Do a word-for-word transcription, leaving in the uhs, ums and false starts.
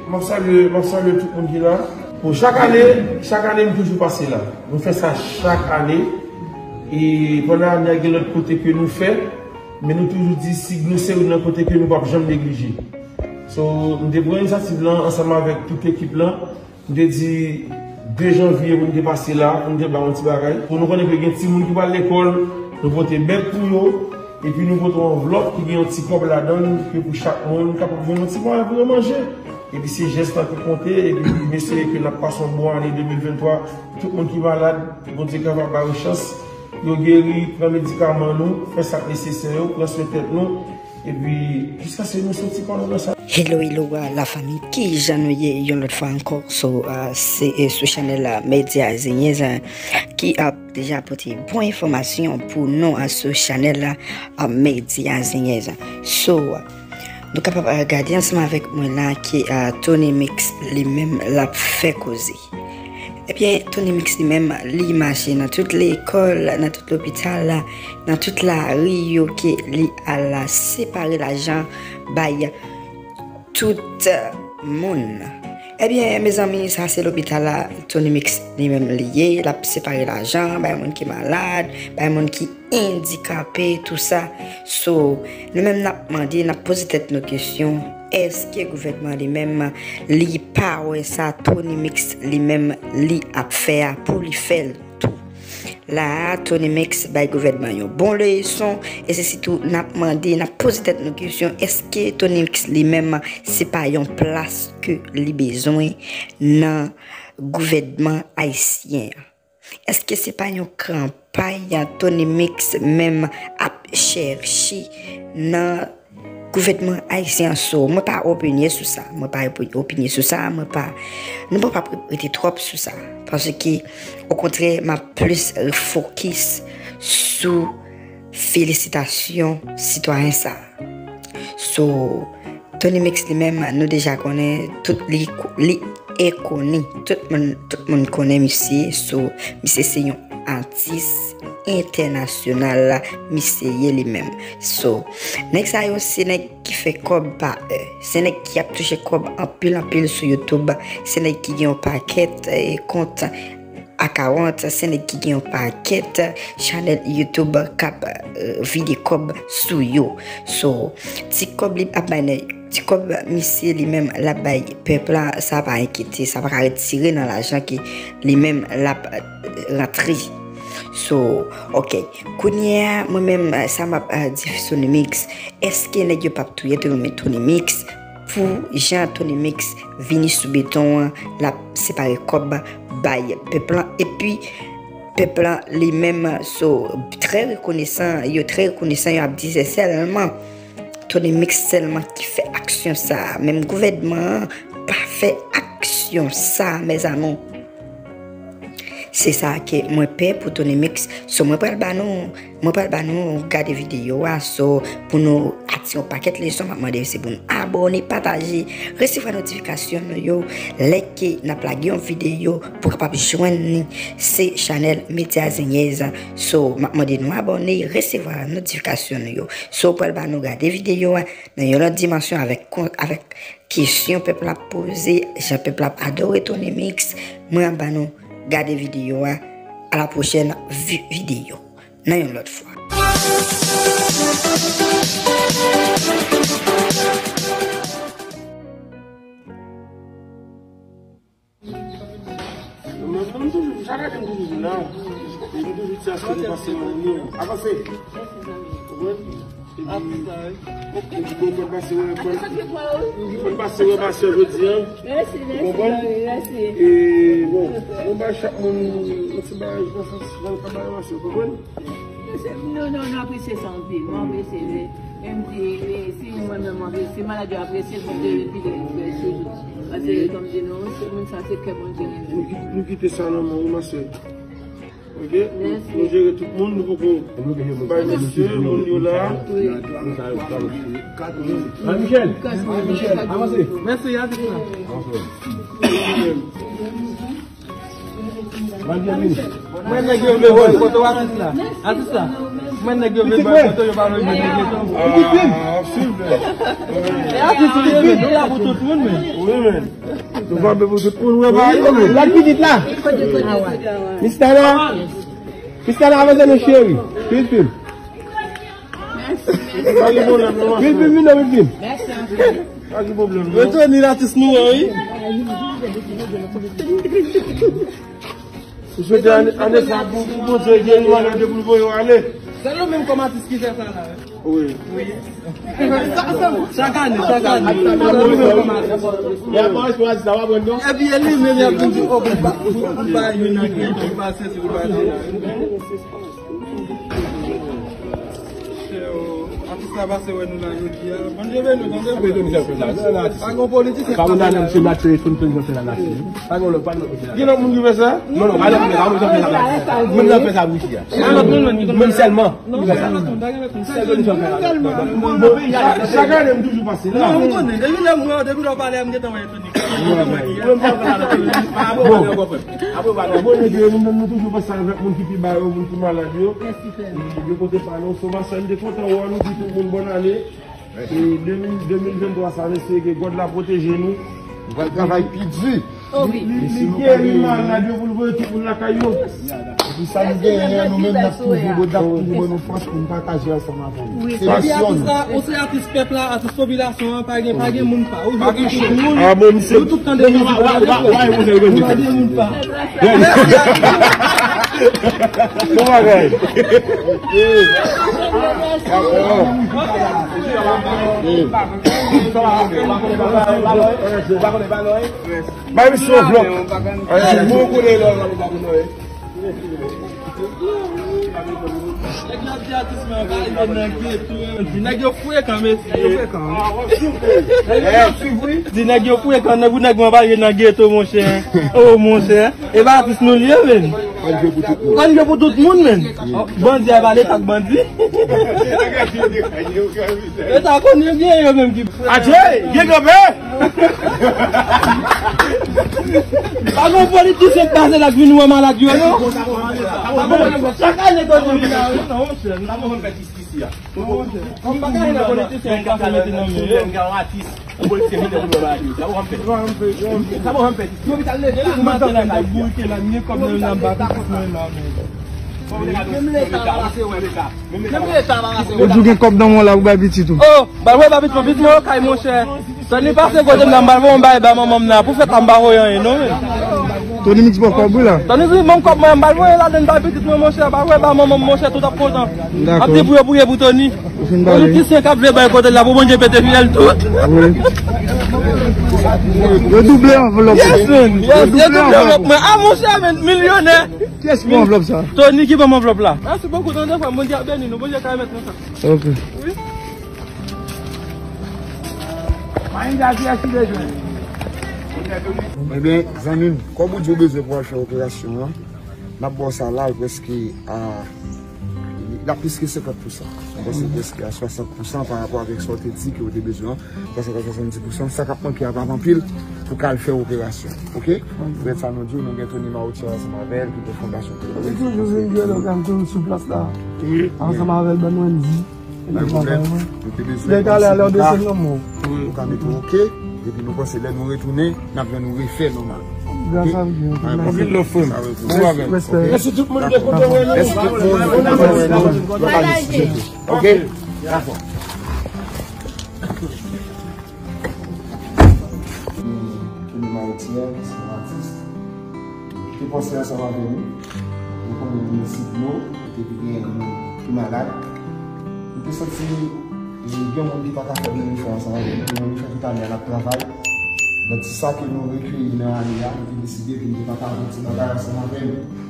M ap salye, m ap salye tout moun ki la. Bon, chak ane, chak ane, m toujou pase la. Nou fè sa chak ane. E pandan ane a, gen lòt kote ke nou fè. Men nou toujou di, si nou se youn nan kote ke nou p ap janm neglije. So, m te pran inisyativ lan ansanm avèk tout ekip lan. M te di de janvye pou n te pase la, pou n te ba yon ti bagay. Pou nou konnen ke gen timoun ki pral lekòl, nou pote bèt pou yo, epi nou pote yon anvlòp ki gen yon ti kòb ladan l, ke pou chak moun kapab jwenn yon ti mwayen pou yo manje. Epi se jès la ki konte, epi m espere ke n ap pase yon bon ane de mil venntwa. Tout moun ki malad, Bondye kapab ba yo chans, yo geri, pran medikaman nou, fè sa k nesesè yo, pran swen tèt nou. Epi, jiskaske nou soti pa nou nan sa. Hello, hello, uh, la fanmi, kijan nou ye yon lòt fwa ankò? So, uh, se uh, sou chanèl uh, Medya Zenyèz uh, ki ap deja pote bon enfòmasyon pou nou uh, sou chanèl uh, Medya Zenyèz. So, uh, nou kapab uh, gade ansanm avèk mwen la ki uh, Tony Mix li menm l ap fè koze. Ebyen, Tony Mix li menm, li mache nan tout lekòl, nan tout lopital, nan tout lari yo ke li al separe lajan bay tout moun. Ebyen, mezanmi, sa se lopital la, Tony Mix li menm li ye, l ap separe lajan bay moun ki malad, bay moun ki andikape, tou sa. So, nou menm n ap mande, n ap poze tèt nou kesyon, èske gouvènman li menm li pa wè sa Tony Mix li menm li ap fè a pou li fè l tou? La a, Tony Mix bay gouvènman yon bon leson, e se sitou n ap mande, n ap poze tèt nou kesyon, èske Tony Mix li menm se pa yon plas ke li bezwen nan gouvènman ayisyen an? Èske se pa yon kanpay Tony Mix menm ap chèche nan gouvènman ayisyen an? So, mwen pa opinye sou sa. Mwen pa opinye sou sa. Mwen pa. Nou pa p ap rete twòp sou sa. Paske, okontrè, m ap plis fokis sou felisitasyon sitwayen sa a. So, Tony Mix li menm, nou deja konnen, tout li, li e koni. Tout moun, tout moun konnen misye, so, misye se yon atis entènasyonal, misye ye li menm. So, nèg sa yo se nèg ki fè kòb pa è. Se nèg ki ap touche kòb anpil, anpil sou YouTube. Se nèg ki gen yon pakèt eh, kont akawont, se nèg ki gen yon pakèt chanèl YouTube k ap eh, vide kòb sou yo. So, ti kòb li ap bay nèg, ti kòb misye li menm l ap bay pèp la, sa pa enkyete, sa pa ka retire nan lajan ke li menm l ap eh, rantre. So, ok. Kounye a, mwen menm, eh, sa m ap eh, di Tony Mix, èske nèg yo p ap touye Tony Mix pou jan Tony Mix vini sou beton an, l ap separe kòb bay pèp lan, epi pèp lan li menm, so, trè rekonesan, yo trè rekonesan, yo ap di se sèlman Tony Mix sèlman ki fè aksyon sa a. Menm gouvènman an pa fè aksyon sa a, mes amours. Se sa ke mwen pè pou Tony Mix. So mwen pral ba nou, mwen pral ba nou gade videyo a. So pou nou atire yon pakèt leson, m ap mande se pou nou abòne, pataje, resevwa notifikasyon nou yo lè ke n ap lage yon videyo pou kapab jwenn ni se chanèl Medya Zenyèz. So m ap mande nou abòne, resevwa notifikasyon nou yo. So pral ba nou gade videyo a nan yon lòt dimansyon avèk, avèk kesyon pèp la ap poze, jan pèp la ap adore Tony Mix. Mwen ap ba nou gade videyo a, a la pwochèn vi- videyo nan yon lòt fwa. Mwen, mwen toujou, chak ane m toujou di la. E m toujou di sa, se nou pase mwen yo. Avanse. Konprann? Epi, epi bon, fòn pase wè, fòn, fòn pase wè, pase jodi a. Ou konprann? E bon, mwen bay chak moun yon ti bagay nan sans, nan kaba avanse, ou konprann? Non, non, nou apresye sa anpil. Nou apresye li. E m di, e, si mwen menm mwen apresye, malad yo apresye l, Bondye vin vide l frèch toujou. Paske, kòm di nou, se moun sa, se kè Bondye renmen. Nou kite, nou kite sa nan men w, ma sè. Ok? Mèsi. Nou jere tout moun, nou poko bay mesye, moun yo la. Wi. Michel, Michel, avanse. Mèsi, atis la. Mwen nèg yo vle wè foto atis la. Atis la. Mwen nèg yo vle bòy kote yo pa vle vin nèg yo. Ah, silvouplè. E atis li ye, men, li la pou tout moun, men. Wi, men. Nou pa pou tout moun, wè, pa yo, men. Lòt pitit la. Mistana. Mistana, avanse nou, cheri. Filfil. Pa gen pwoblèm, non. Filfil, vin non, Filfil. Pa gen pwoblèm, non. Retounen latis nou an, wi. M swete ane, ane sa pou, pou Bondye geri malad yo pou l voye yo ale. Se nou menm kòm atis ki fè sa la, wi. Wi. Chak ane, chak ane. Y ap manje pou atis la, w ap pran non. Epi e li menm y ap vin di, oh, pou l pa, pou l pa vin nan kèk, pou l pa sezi, pou l pa sezi. Atis la pase wè nou la jodi a. Bondye beni nou, tande. Pa gen politisyen k pase la. Pa gen lòt, pa gen lòt. Gen lòt moun ki fè sa? Non, non, pa lòt moun, pa lòt moun fè sa. Moun nan fè sa pou isi a. Menm sèlman. Sèl solution fè la. Bon, chak ane m toujou pase la. Non, m konnen. Depi lè m wè w, depi lè w pale a, m gentan wè Tony. Bon. Apre, apre, bon, nèg yo, nou, nou toujou pase avèk moun ki pi ba yo, moun ki malad yo. Yo kote pa nou, Sovasyon, m te kontan wè nou, di tout moun bòn ane. E de mil, de mil venntwa sa, mesye, ke God la pwoteje nou. Nou pral travay pi di. Li, li, li geri malad yo pou l voye tout moun lakay yo. Epi sa nou genyen an, nou menm n ap toujou bo, n ap toujou ban nou fòs pou n pataje ansanm avè nou. Se misyon nou. Ou se atis pèp la, atis popilasyon an, pa gen, pa gen moun pa. Ou jwe pou tout moun. Ah bon, misye. Nou tout tande mizik la. Pa gen moun pa. Bon bagay. Bay misye yon vlòg. Bon kote lò. Nèg yo frekan, mesye. Di nèg yo frekan, nèg ou nèg mwen pa ye nan geto, monchè. Oh, monchè. E pa atis nou li ye, men. Konn jwe pou tout moun, men. Bandi a pale tak bandi. E ta konn yo gen yo menm ki. Adje, gen kanpe. Pa gen politisyen k pase la k vin wè malad yo, non. Chak ane, konn yo vin la, non, monchè. Kòm pa gen politisyen k pase mete nan men yo. Yon politisyen vin pou nou maladi. Sa bon, ann fè. Sa bon, ann fè. Lopital leve, tou maten la, la, bourike la, men kòb nan men la, men. Menm Leta pa pase wè. Menm Leta pa pase wè. Ou di w gen kòb nan men w la pou bay pitit ou. Oh, ba wè ba pitit mwen, pitit mwen, okay, monchè. Tony pase kote m la, m ba l voye yon bagay ba manman m la, pou fèt la, m pa voye anyen, non, men. Tony Mix ban kòb wi la. Tony Mix ban kòb mwen, m ba l voye ladann bay pitit mwen, monchè, ba wè ba manman m, monchè, tout ap kontan. Dakò. Ap di pou yo priye pou Tony. Ou fin pale. Politisyen k ap vle bay kote la pou Bondye pete fyèl tout. Wi. Yo double anvlòp. Yes, man. Yes, yo double anvlòp mwen. Ah, monchè, men, milyonè. Kiyès ki pran anvlòp sa? Tony ki ban m anvlòp la. Mèsi bokou, tande frè m, Bondye ap beni nou, Bondye ka remèt nou sa. Ok. Wi. Ebyen, zanmi m, kòb ou di w bezwen pou al fè operasyon an, n ap ba w sa la, l prèske a, l ap plis ke senkant pousan. Bon, se prèske a swasant pousan pa rapò avèk sa w te di ke w te bezwen an. Sa se ka swasanndis pousan. Sa k ap manke a p ap anpil pou ka al fè operasyon. Ok? Pou sa nou di w, nou gen Tony Mautier ansanm avè l, ki gen fondasyon. Li toujou vin jwe lè w ka toujou sou plas la. Wi. Ansanm avè l, ban nou Wendy. Pa gen pwoblèm. Nou te bezwen yon sètifika pou ka mete w ok. Epi nou panse lè nou retounen, n ap jwenn ou refè nòmal. Gras a Dye. Anpil love frè m. Ou avè m. Respè. Èske tout moun te kontan wè nou? Èske tout moun te kontan wè nou? Ok? Dakò. Tony Mautier, ki se yon atis, te panse ansanm avè nou. Nou konnen nou gen sik nou, nou te gen moun ki malad. Nou te santi, e, gen moun ki pa ka fè menm efò ansanm avè nou. Nou menm fè tout ane a n ap travay. Nan ti sa ke nou rekeyi nan ane a, nou te deside ke nou te pataje yon ti bagay ansanm avè nou.